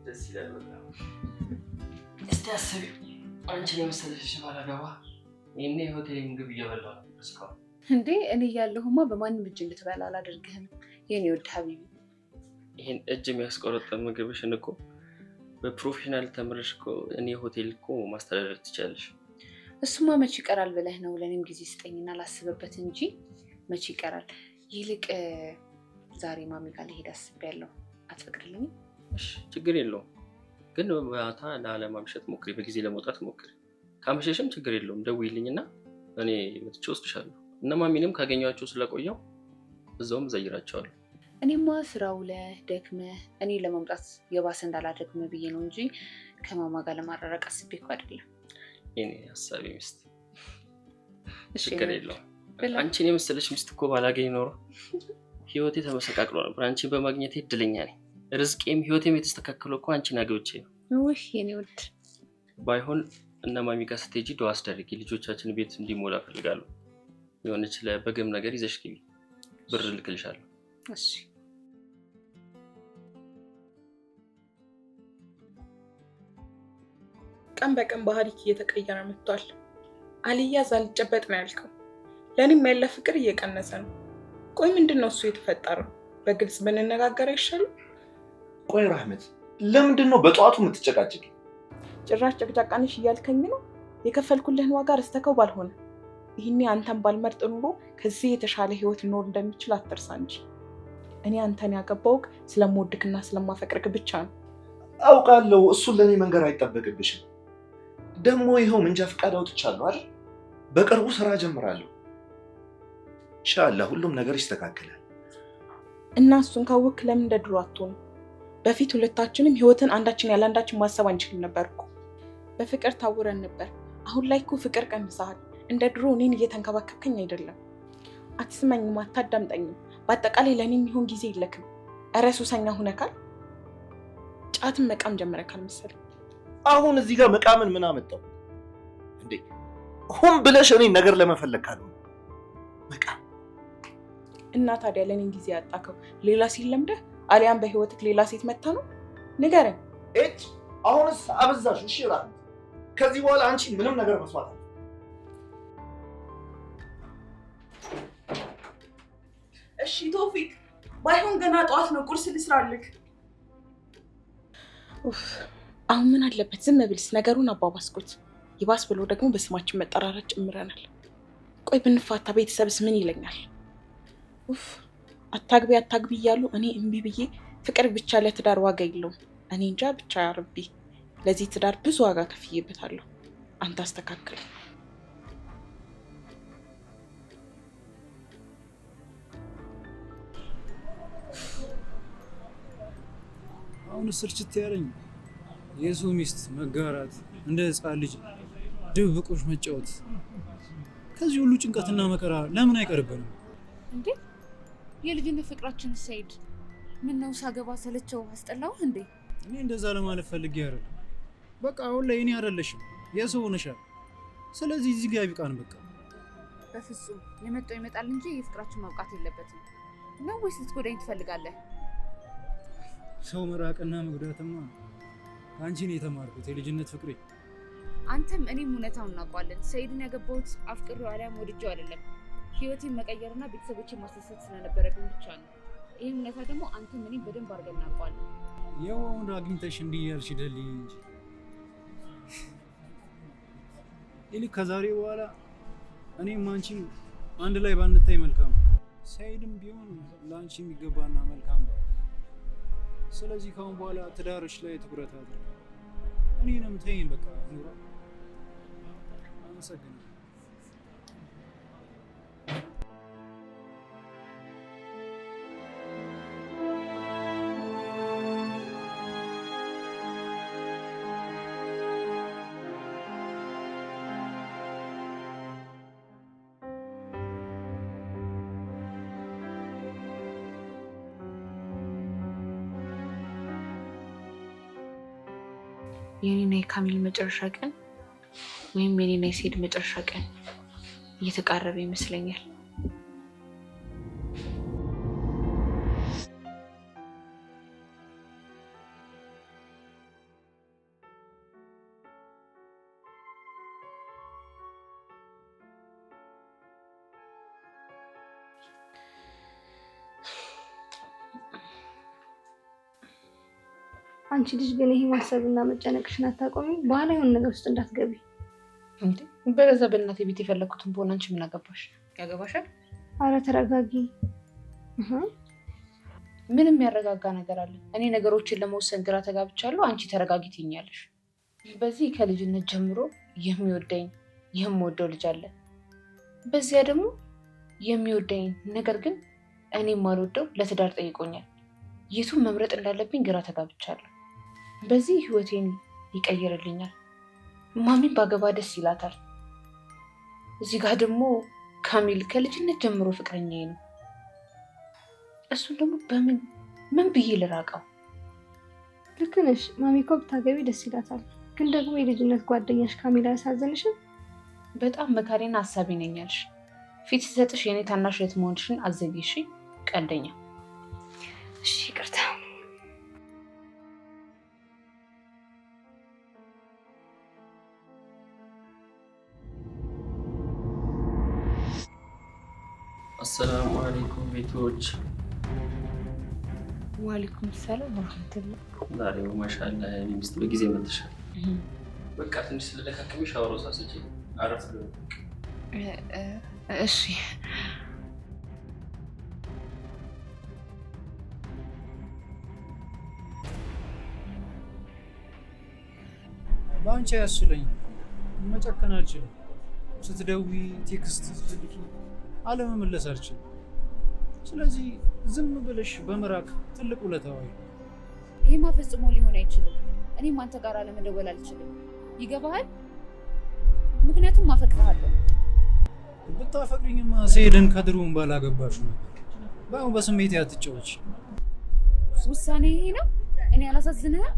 ደስ ይላል በጣም። እስቲ አስቢው አንቺን የመሰለሽ ባላገባ ይሄኔ ሆቴል ምግብ እየበላሁ ነበር እስካሁን። እንዴ እኔ እያለሁማ በማንም እጅ እንድትበላ አላደርግህም የኔ ውድ حبيبي። ይሄን እጅ የሚያስቆረጥም ምግብሽን እኮ በ professional ተምረሽ እኮ እኔ ሆቴል እኮ ማስተዳደር ትችያለሽ። እሱማ መች ይቀራል ብለህ ነው? ለእኔም ጊዜ ስጠኝና ላስብበት እንጂ መች ይቀራል። ይልቅ ዛሬ ማሚ ጋር ልሄድ አስቤያለሁ። አትፈቅድልኝም? እሺ ችግር የለውም፣ ግን ማታ ላለማምሸት ሞክሪ፣ በጊዜ ለመውጣት ሞክሪ። ካመሸሽም ችግር የለውም ደውዪልኝና እኔ መጥቼ ወስድሻለሁ። እነ ማሚንም ካገኘኋቸው ስለቆየው እዛውም ዘይራቸዋለሁ። እኔማ ስራ ውለህ ደክመህ እኔ ለመምጣት የባሰ እንዳላደክምህ ብዬ ነው እንጂ ከማማ ጋር ለማራራቅ አስቤ እኮ አይደለም። የኔ ሀሳቢ ሚስት፣ እሺ ችግር የኔ ውድ የለውም። ብላ። አንቺን የመሰለች ሚስት እኮ ባላገኝ ኖሮ ህይወቴ ተመሰቃቅሎ ነበር። አንቺን በማግኘቴ እድለኛ ነኝ። ርዝቄም ህይወቴም የተስተካከለው እኮ አንቺን አግብቼ ነው። ውይ የኔ ውድ። ባይሆን እነ ማሚ ጋር ስትሄጂ ዱዓ አስደርጊ። ልጆቻችን ቤት እንዲሞላ እፈልጋለሁ። የሆነች ለበግም ነገር ይዘሽ ግቢ፣ ብር እልክልሻለሁ። እሺ ቀን በቀን ባህሪክ እየተቀየረ መጥቷል። አልያዝ አልጨበጥ ነው ያልከው። ለእኔም ያለ ፍቅር እየቀነሰ ነው። ቆይ ምንድን ነው እሱ የተፈጠረው? በግልጽ ብንነጋገር አይሻልም? ቆይ ራህመት፣ ለምንድን ነው በጠዋቱ የምትጨቃጨቂ? ጭራሽ ጨቅጫቃነሽ እያልከኝ ነው? የከፈልኩልህን ዋጋ ረስተከው ባልሆነ። ይህኔ አንተን ባልመርጥ ኑሮ ከዚህ የተሻለ ህይወት ሊኖር እንደሚችል አትርሳ እንጂ። እኔ አንተን ያገባውክ ስለምወድክና ስለማፈቅርክ ብቻ ነው። አውቃለሁ፣ እሱን ለእኔ መንገር አይጠበቅብሽም። ደግሞ ይኸው መንጃ ፈቃድ አውጥቻለሁ አይደል? በቅርቡ ስራ ጀምራለሁ። ኢንሻአላህ ሁሉም ነገር ይስተካከላል። እና እሱን ካወቅክ ለምን እንደ ድሮ አትሆንም? በፊት ሁለታችንም ህይወትን አንዳችን ያለ አንዳችን ማሰብ አንችልም ነበር እኮ። በፍቅር ታውረን ነበር። አሁን ላይ እኮ ፍቅር ቀንሰሃል። እንደ ድሮ እኔን እየተንከባከብከኝ አይደለም። አትስመኝም፣ አታዳምጠኝም። በአጠቃላይ ለእኔ የሚሆን ጊዜ የለክም። እረ ሱሰኛ ሁነካል። ጫትን መቃም ጀምረካል መሰለኝ። አሁን እዚህ ጋር መቃምን ምን አመጣው እንዴ? ሁን ብለሽ እኔን ነገር ለመፈለግ ካልሆነ መቃም። እና ታዲያ ለእኔ ጊዜ ያጣከው ሌላ ሴት ለምደህ አሊያም በህይወትክ ሌላ ሴት መታ ነው? ንገረኝ። እጭ አሁንስ አበዛሽ። እሺ ራህመት፣ ከዚህ በኋላ አንቺ ምንም ነገር መስማት አለ እሺ ቶፊክ፣ ባይሆን ገና ጠዋት ነው፣ ቁርስ ልስራልክ። ኡፍ፣ አሁን ምን አለበት ዝም ብልስ? ነገሩን አባባስኩት። ይባስ ብሎ ደግሞ በስማችን መጠራራት ጨምረናል። ቆይ ብንፋታ ቤተሰብስ ምን ይለኛል? ኡፍ፣ አታግቢ አታግቢ እያሉ እኔ እምቢ ብዬ ፍቅር ብቻ ለትዳር ዋጋ የለውም። እኔ እንጃ ብቻ ያረቢ፣ ለዚህ ትዳር ብዙ ዋጋ ከፍዬበታለሁ። አንተ አስተካክል። አሁን ስልችት ያለኝ የሰው ሚስት መጋራት፣ እንደ ህፃን ልጅ ድብብቆሽ መጫወት፣ ከዚህ ሁሉ ጭንቀትና መከራ ለምን አይቀርብንም? እንዴ የልጅነት ፍቅራችን ሰይድ፣ ምን ነው ሳገባ ሰለቸው አስጠላው እንዴ? እኔ እንደዛ ለማለት ፈልጌ አይደለም። በቃ አሁን ላይ እኔ አይደለሽም የሰው ሆነሻል። ስለዚህ እዚህ ጋር ይብቃን በቃ። በፍጹም የመጣው ይመጣል እንጂ የፍቅራችን ማብቃት የለበትም። ነው ወይስ ልትጎዳኝ ትፈልጋለህ? ሰው መራቅና መጉዳትማ ከአንቺ ነው የተማርኩት የልጅነት ፍቅሬ። አንተም እኔም እውነታውን እናውቀዋለን። ሰይድን ያገባሁት አፍቅሬው አሊያም ወድጄው አይደለም። ህይወቴን መቀየርና ቤተሰቦቼን ማስደሰት ስለነበረብኝ ብቻ ነው። ይህን እውነታ ደግሞ አንተም እኔም በደንብ አድርገን እናውቀዋለን። ያው አሁን አግኝተሽ እንዲህ እያልሽ ደልይ እንጂ ይልቅ ከዛሬ በኋላ እኔም አንቺም አንድ ላይ ባንታይ መልካም ነው። ሰይድም ቢሆን ለአንቺ የሚገባና መልካም ባል። ስለዚህ ከአሁን በኋላ ትዳርሽ ላይ ትኩረት አድርጊ። እኔንም ተይኝ በቃ ኑራ። አመሰግናለሁ። የኔና የካሚል መጨረሻ ቀን ወይም የኔና የሰይድ መጨረሻ ቀን እየተቃረበ ይመስለኛል። አንቺ ልጅ ግን ይሄ ማሰብና መጨነቅሽን አታቆሚም? በኋላ የሆነ ነገር ውስጥ እንዳትገቢ። እንዴ በገዛ በእናቴ ቤት የፈለኩትን በሆነ አንቺ ምን አገባሽ? ያገባሻል? አረ ተረጋጊ። ምንም ያረጋጋ ነገር አለ? እኔ ነገሮችን ለመወሰን ግራ ተጋብቻለሁ። አንቺ ተረጋጊ ትይኛለሽ። በዚህ ከልጅነት ጀምሮ የሚወደኝ የምወደው ልጅ አለ። በዚያ ደግሞ የሚወደኝ ነገር ግን እኔ የማልወደው ለትዳር ጠይቆኛል። የቱን መምረጥ እንዳለብኝ ግራ ተጋብቻለሁ። በዚህ ህይወቴን ይቀይርልኛል። ማሚን ባገባ ደስ ይላታል። እዚህ ጋር ደግሞ ካሚል ከልጅነት ጀምሮ ፍቅረኛዬ ነው። እሱን ደግሞ በምን ምን ብዬ ልራቀው? ልክ ነሽ። ማሚ እኮ ብታገቢ ደስ ይላታል። ግን ደግሞ የልጅነት ጓደኛሽ ካሚል አያሳዝንሽም? በጣም መካሪና ሀሳቢ ነኝ ያልሽ፣ ፊት ሲሰጥሽ የኔ ታናሽ እህት መሆንሽን አዘጊሽ። ቀልደኛ። እሺ ይቅርታ። አሰላሙ አለይኩም ቤቶች። ወአለይኩም ሰላም ወራህመቱላህ። ዛሬ ማሻአላ የኔ ሚስት በጊዜ መጥተሻል። በቃ ትንሽ ስለደካከመሽ ሻወር ወስጄ አረፍ ልበል። እሺ በአንቺ አያስችለኝም፣ መጨከን አልችልም። ስትደውይ text ስትልኪ አለመመለስ አልችልም። ስለዚህ ዝም ብለሽ በመራቅ ትልቅ ውለታ ዋይ። ይሄማ ፈጽሞ ሊሆን አይችልም። እኔም አንተ ጋር አለመደወል አልችልም። ይገባሃል? ምክንያቱም አፈቅርሃለሁ። ብታፈቅሪኝማ ሰኢድን ከድሮም ባላገባሽው ነበር። በአሁን በስሜት አትጫወች። ውሳኔ ይሄ ነው። እኔ አላሳዝንህም?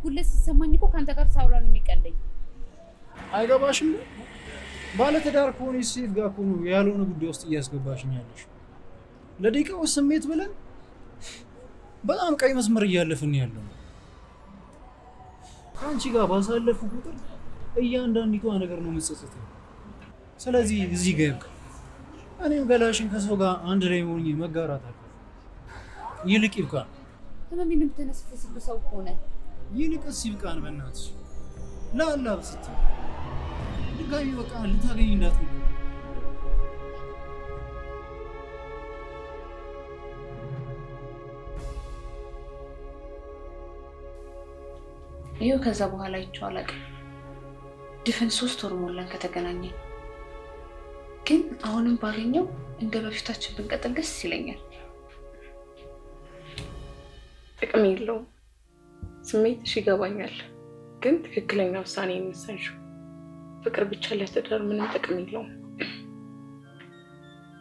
ሁሌ ሲሰማኝ እኮ ከአንተ ጋር ሳውራ ነው የሚቀለኝ። አይገባሽም? ባለትዳር ከሆነች ሴት ጋር እኮ ነው ያልሆነ ጉዳይ ውስጥ እያስገባሽኝ ያለሽ። ለደቂቃዎች ስሜት ብለን በጣም ቀይ መስመር እያለፍን ያለው። ከአንቺ ጋር ባሳለፉ ቁጥር እያንዳንዲቷ ነገር ነው የምጸጸተው። ስለዚህ እዚህ ጋር ይብቃ። እኔም ገላሽን ከሰው ጋር አንድ ላይ ሆኜ መጋራት አለ። ይልቅ ይብቃን። ህመሜን የምተነፍስብ ሰው እኮ ነህ። ይልቅስ ይብቃን። በእናትሽ ለአላህ ስትይ ድጋሚ በቃ ልታገኝ እንዳትሞክሪ። ይኸው ከዛ በኋላ አይቼው አላውቅም። ድፍን 3 ወር ሞላን ከተገናኘን። ግን አሁንም ባገኘው እንደ በፊታችን ብንቀጥል ደስ ይለኛል። ጥቅም የለውም። ስሜትሽ ይገባኛል፣ ግን ትክክለኛ ውሳኔ የወሰንሽው። ፍቅር ብቻ ለትዳር ምንም ጥቅም የለውም።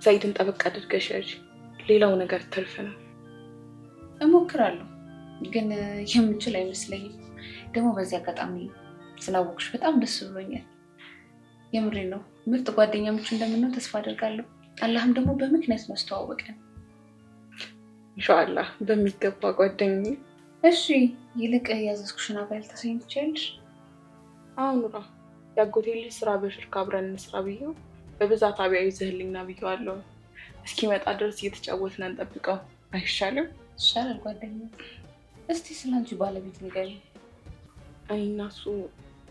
ሰኢድን ጠበቅ አድርገሽ ያዥ። ሌላው ነገር ትርፍ ነው። እሞክራለሁ፣ ግን የምችል አይመስለኝም። ደግሞ በዚህ አጋጣሚ ስላወቅሽ በጣም ደስ ብሎኛል። የምሬ ነው። ምርጥ ጓደኛሞች እንደምንሆን ተስፋ አደርጋለሁ። አላህም ደግሞ በምክንያት ነው ያስተዋወቀን። ኢንሻአላህ በሚገባ ጓደኛዬ። እሺ፣ ይልቅ ያዘዝኩሽን አባያ ልታሳይኝ ትችያለሽ? አዎ ኑራ፣ የአጎቴ ልጅ ስራ በሽርክ አብረን እንስራ ብዬው በብዛት አብያ ይዘህልኝና ብዬዋለሁ። እስኪመጣ ድረስ እየተጫወትን እንጠብቀው አይሻልም? ይሻላል ጓደኛዬ። እስቲ ስለ አንቺ ባለቤት ንገሪኝ። እኔ እና እሱ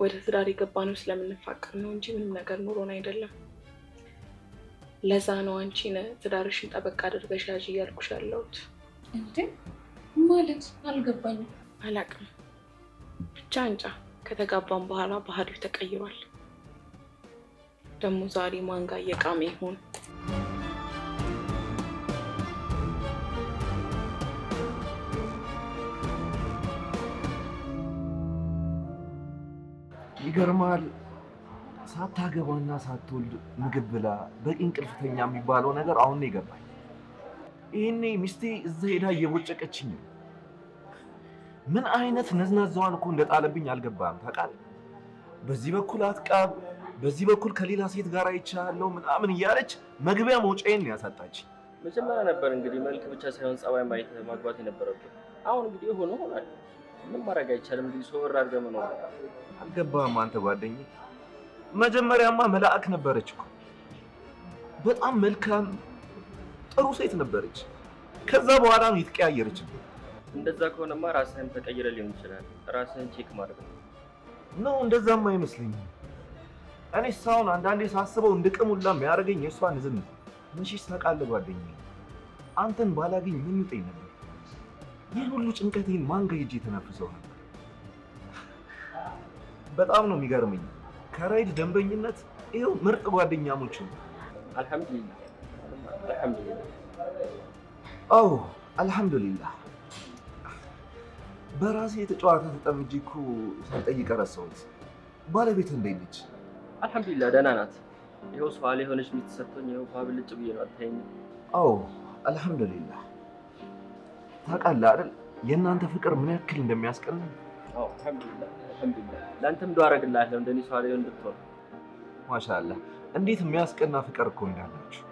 ወደ ትዳር የገባነው ስለምንፋቀር ነው እንጂ ምንም ነገር ኑሮን አይደለም። ለዛ ነው አንቺን ትዳርሽን ጠበቅ አድርገሽ ያዥ እያልኩሽ ያለሁት። እንዴ ማለት አልገባኝም። አላቅም ብቻ እንጃ። ከተጋባን በኋላ ባህሪው ተቀይሯል። ደግሞ ዛሬ ማን ጋር እየቃመ ይሆን? ይገርማል። ሳታገባና ሳትወልድ ምግብ ብላ በቂ እንቅልፍ ተኛ የሚባለው ነገር አሁን ነው የገባኝ። ይሄኔ ሚስቴ እዛ ሄዳ እየቦጨቀችኝ ነው። ምን አይነት ነዝናዛዋን እኮ እንደጣለብኝ አልገባም። ታውቃለህ? በዚህ በኩል አትቃብ፣ በዚህ በኩል ከሌላ ሴት ጋር አይቻለሁ ምናምን እያለች መግቢያ መውጫዬን ነው ያሳጣችኝ። መጀመሪያ ነበር እንግዲህ መልክ ብቻ ሳይሆን ጸባይ ማየት ማግባት የነበረብን። አሁን እንግዲህ የሆነ ሆኗል። ምንም ማድረግ አይቻልም። እንግዲህ ሶበር አድርገህ መኖር ነው። አልገባህም አንተ ጓደኛዬ። መጀመሪያማ መላእክ ነበረች እኮ፣ በጣም መልካም ጥሩ ሴት ነበረች። ከዛ በኋላ ነው የተቀያየረችብኝ። እንደዛ ከሆነማ ራስህን ተቀይረ ሊሆን ይችላል። ራስህን check ማድረግ ነው። ነው እንደዛም አይመስለኝም። እኔ ሳሁን አንዳንዴ ሳስበው እንድቅም ሁላ የሚያደርገኝ የእሷን ዝም። መቼስ ታውቃለህ ጓደኛዬ፣ አንተን ባላገኝ ምን ይውጠኝ ነበር? ይህን ሁሉ ጭንቀቴን ማን ጋር ሄጄ ተነፍሰው ነበር? በጣም ነው የሚገርመኝ። ከራይድ ደንበኝነት ይኸው ምርጥ ጓደኛሞች ነው። አልሐምዱሊላህ አልሐምዱሊላህ። አዎ አልሐምዱሊላህ። በራሴ የተጨዋታ ተጠምጄ እኮ ሳልጠይቅ ረሳሁት። ባለቤት እንዴት ነች? አልሐምዱሊላህ ደህና ናት። ይኸው ሷል የሆነች ሚስት ሰጥቶኝ ይኸው ፏ ብልጭ ብዬ ነው። አታየኝም? አዎ አልሐምዱሊላህ። ታውቃለህ አይደል የእናንተ ፍቅር ምን ያክል እንደሚያስቀና። አዎ አልሐምዱሊላህ አልሐምዱሊላህ። ለአንተም ዱዓ አደርግልሃለሁ እንደኔ ሷል እንድትሆን። ማሻአላህ እንዴት የሚያስቀና ፍቅር እኮ እንዳላችሁ።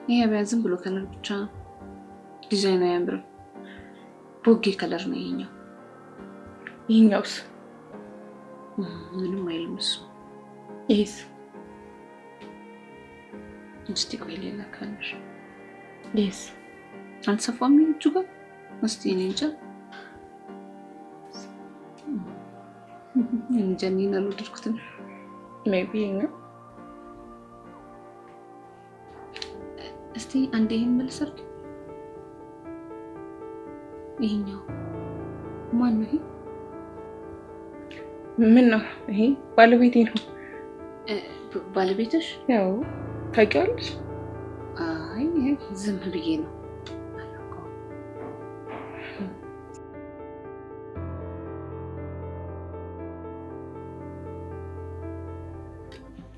ይሄ አብያ ዝም ብሎ color ብቻ ነው። ዲዛይኑ አያምርም። ቦጌ color ነው ይሄኛው። ይሄኛውስ? ምንም አይልም እሱ። ይሄስ? እስቲ ቆይ ሌላ color። ይሄስ? አልሰፋም እጁ ጋር። እስቲ እኔ እንጃ እንጃ እኔን አልወደድኩትም። Maybe ይሄኛው። እስቲ አንዴ ይሄን መልስ አድርጊ። ይሄኛው ማን ነው? ይሄ ምን ነው? ይሄ ባለቤቴ ነው። ባለቤትሽ? ያው ታውቂዋለሽ? አይ ዝም ብዬ ነው፣ አላውቀውም።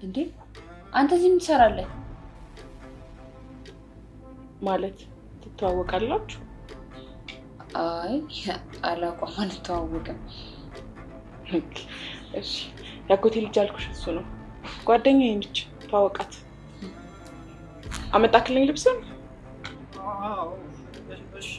እንዴ አንተ እዚህ ምን ትሰራለህ? ማለት ትተዋወቃላችሁ? አይ አላውቀውም፣ አንተዋወቅም። Okay፣ እሺ። ያጎቴ ልጅ አልኩሽ እሱ ነው። ጓደኛዬ ነች፣ ተዋወቃት። አመጣክልኝ ልብስን? አዎ፣ እሺ።